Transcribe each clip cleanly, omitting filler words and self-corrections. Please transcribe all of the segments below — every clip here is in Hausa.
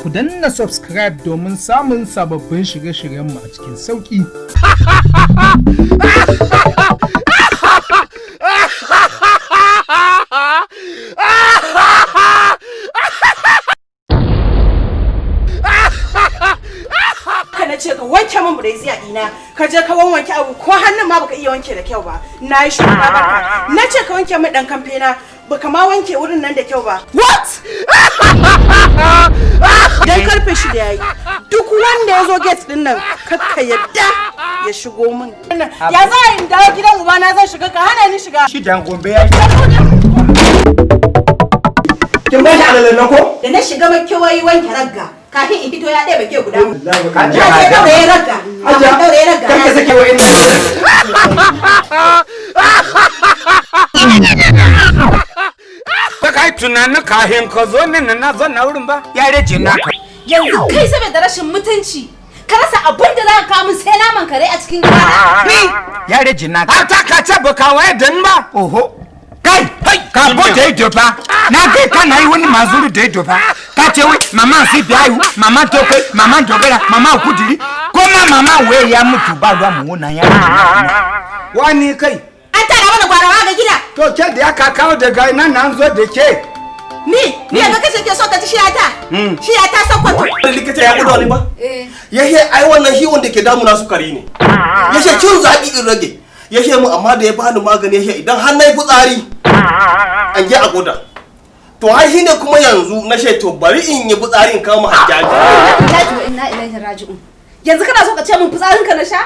Ku danna subscribe domin samun sababbin shirye-shiryenmu a cikin sauƙi. Ka na ce ka wanke min brazier ɗina, ka je ka wanke abu ko hannun ma baka iya wanke da kyau ba. Na yi shiru na barka. Na ce ka wanke min ɗan kamfe na, baka ma wanke wurin nan da kyau ba. What? Dan 6:30 yayi, duk wanda ya zo gate din nan, kakka yadda ya shigo min. Ya za a in dawo gidan ubana zan shiga, ka hana ni shiga? Shi dan Gombe ya Kin ba shi alalan nan ko? Da na shiga makewayi wanke ragga, kafin in fito ya ɗaya bake guda. Hajiya. Na je ɗauraye ragga. Kafin ɗauraye ragga. Kar ka sake wa ina. Ba kai tunanin kafin ka zo nan na zo na wurin ba ya rage naka. Yanzu kai saboda rashin mutunci ka rasa abin da za ka kawo min sai naman kare a cikin gidana. Ni ya rage naka. Har ta ka ce ba ka waye dan ba. Oho. Kai, ka bude ido fa. Na kai kana yi wani mazuru da ido fa. Ka ce wai mama si biyayu, mama tope, mama dogara, mama kudiri. Ko ma mama we ya mutu ba ruwa mu wannan ya rage naka. Wani kai. An tara mana gwarawa ga gida. To ke da ya ka kawo daga nan nan zo da ke. Ni yanzu kace ke so ka ci shiyata. Shiyata Sokoto. Likita ya gudu wani ba? Ya ce ai wannan shi wanda ke damuna sukari ne. Ya ce cin zaƙi in rage. Ya ce mu amma da ya bani magani, ya ce idan har na yi fitsari an je a gwada. To ai shi ne kuma yanzu na ce to bari in yi fitsari in kama Hajjaji. Lillahi wa inna ilaihi raji'un. Yanzu kana so ka ce min fitsarin ka na sha?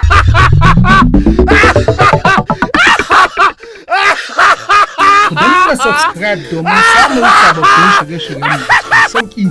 Ku danna subscribe domin samun sababbin shirye-shiryenmu a cikin sauƙi.